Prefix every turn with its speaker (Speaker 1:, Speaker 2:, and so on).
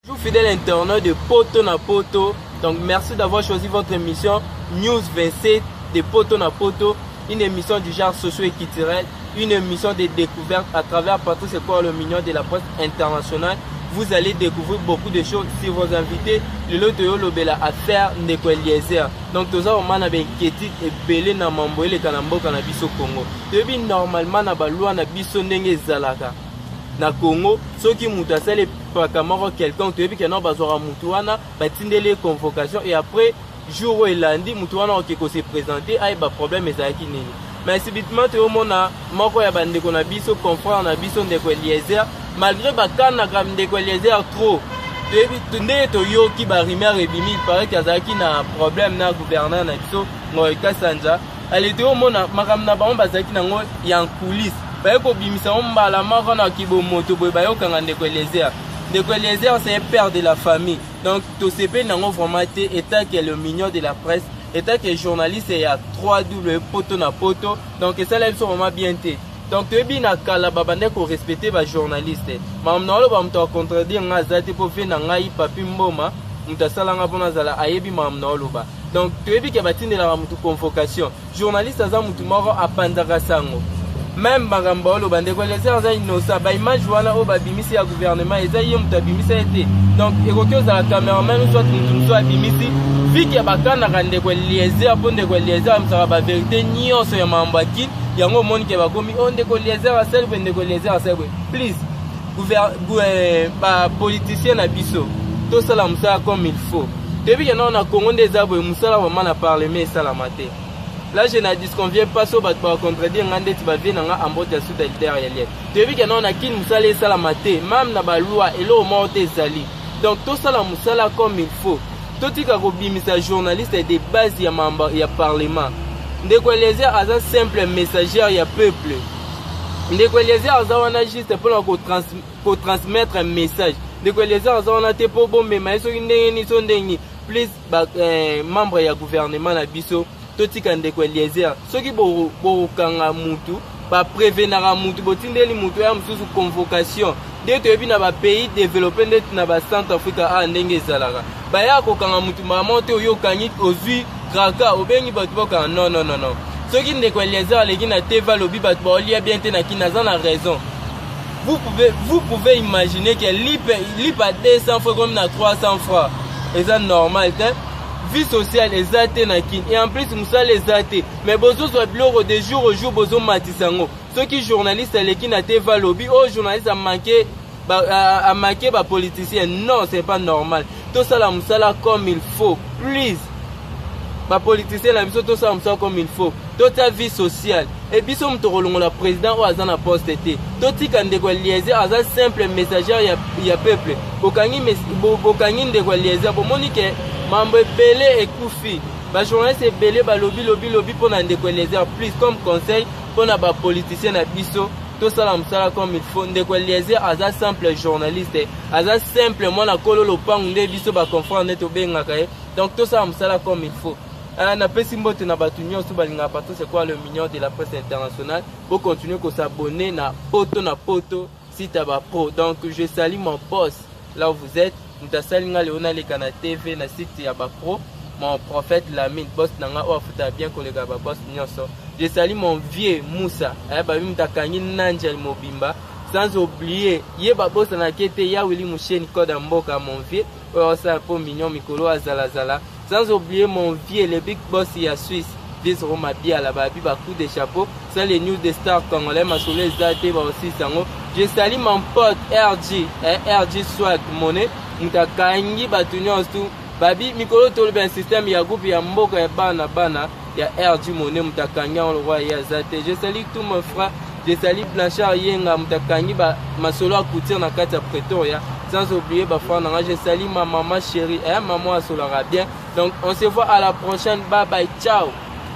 Speaker 1: Bonjour fidèle internaute de Poto na Poto. Donc merci d'avoir choisi votre émission News 27 de Poto na Poto, une émission du genre socio et culturel, une émission de découverte à travers Patrice Ekouar, le mignon de la presse internationale. Vous allez découvrir beaucoup de choses sur vos invités. Lelo toyolobela affaire ndeko Eliezer. Donc toza vraiment na ba inquiétude ebele na mambo eleka na mboka na biso Congo. Toyebi normalement na ba loi na biso ndenge ezalaka. Na Congo soki mutu asali epaka moko quelconque, toyebi ke non, bazwaka mutu wana, batindeli ye convocation et après jour oyo elandi, mutu wana oke ko se présenter, ayeba problème ezalaki nini. Mais subitement toyomona moko ya bandeko na biso, confrère na biso, ndeko Eliezer, malgré bakanaka ndeko Eliezer trop, toyebi ndenge toyoki ba rumeur ebimi, il paraît azalaki na problème na gouverneur na biso Ngoy Kasanja. Ale toyomona makambo na bango bazalaki nango ya coulisse, baye kobimisa ngo mbala moko na kibomoto boye, bayokanga ndeko Eliezer. Ndeko Eliezer, c'est un père de la famille, donc tosepeli nango vraiment te. Étant que le mignon de la presse, étant que journaliste ya 3W Poto na Poto, donc esala biso vraiment bien te. Donc toyebi na kala babandaki korespecte bajournaliste. Makambo na oloba, moto acontredire nga aza te, mpo ve na ngai Papi Mboma, moto asalanga mpona azala, ayebi makambo na oloba. Donc toyebi ke batindelaka motu convocation. Journaliste aza motu moko apanzaka sango. Même makambo oloba, ndeko Eliezer aza innocent. Baimage wana oyo babimisi ya gouvernement, eza ye moto abimisa ye te. Donc ekoki ozala cameraman ou soit motu mosusu abimisi. Vike bakanaka ndeko Eliezer mpo ndeko Eliezer amisaka baverité nyonso ya makambo ya yango. Omoni ke bakomi o ndeko Eliezer asali boye, ndeko Eliezer asali boye. Please, bapoliticien na biso, tosala mosala comme il faut. Toyebi ke nao na Congo nde eza boye, mosala vraiment na parlement esalama te. Là, je ne disconviens pas so bato bacontredire nga, ndeti bavie na nga ambote ya suta leader ya liet. Toyebi ke nao na Kini mosala esalama te, même na baloi eloko moko te ezali. Donc tosala mosala comme il faut, totika kobimisa journaliste de base ya mamba ya parlement. Ndeko Eliezer aza simple messager ya peuple. Ndeko Eliezer aza wana juste mpona kotransmettre message. Ndeko Eliezer aza wana te mpo bomema ye soki ndenge nini, so ndenge nini. Please, ba membre ya gouvernement na biso, totika ndeko Eliezer. Soki bokokanga mutu, baprevenaka mutu, botindeli mutu ya mosusu convocation. Nde toyebi na bapays développé, ndeti na bacentre Africa a ndenge ezalaka, baya kokanga mutu mama te. Oyo okangi, ozwi kraka, obengi bato bakanga. Non, non, non, non. Soki ndeko Eliezer aleki na TV, alobi bato baolia bien te na Kini, aza na raison. Vous pouvez imaginer que lipa, lipa 200 francs comme na 300 francs, eza normal te. Vie sociale eza te na Kini et en plus mosala eza te, mais bozozwa biloko de jour au jour, bozomatisa yango. Soki journaliste aleki na TV, alobi oyo journaliste amanke, amanke bapoliticien, non, c'est pas normal. Tosala mosala comme il faut. Please, bapoliticien na biso, tosala mosala comme il faut, totia vie sociale e biso moto kolongola président oyo aza na poste te. Totika ndeko Eliezer, aza simple messager ya peuple. Bokangi, bokangi ndeko Eliezer, bomoni ke mambo ebele ekufi. Bajournaliste ebele balobi lobi lobi mpo na ndeko Eliezer. Please, comme conseil mpo na bapoliticien na biso, tosala mosala comme il faut. Ndeko Eliezer aza simple journaliste, aza simple mwana kolo lopangu, nde biso baconfrère nde tobengaka ye. Donc tosala mosala comme il faut. Napesi mbote na bato nyonso balingaka Patrice Ekwa, le mignon de la presse internationale. Bocontinue kosabonner na Poto na Poto, site ya bapro. Donc je salue mon boss là où vous êtes, moto asali nga lelo naleka na TV na site ya bapro, mon prophète Lamine, boss na nga oyo afutaka bien koleka baboss nyonso. Je salue mon vieux Moussa, babi moto akangi Nangel mobimba. Sans oublier ye babosanaki ete ya Willi Musheni, code ya mboka, mon vieux oyo asala mpo mignon mikolo azalazala. Sans oublier mon vieux, le big boss ya Suisse, Vice Roma Biala, babi ba coup de chapeau. Ça, les news des stars congolais, masolo eza te, baosisa yango. Je salue mon pote RG, eh, RG Swag Money, moto akangi bato nyonso tu. Babi mikolo toloba ya système ya groupe ya mboka ya bana bana ya RG Money, moto akangi yango lokwa ye aza te. Je salue tout mon frère, je salue Blanchard Yenga, moto akangi ba masolo ya couture na kati ya Pretoria. Sans oublier bafrère na nga, je salue ma maman chérie, eh, maman asolaka bien. Donc on se voit à la prochaine, bye bye, ciao.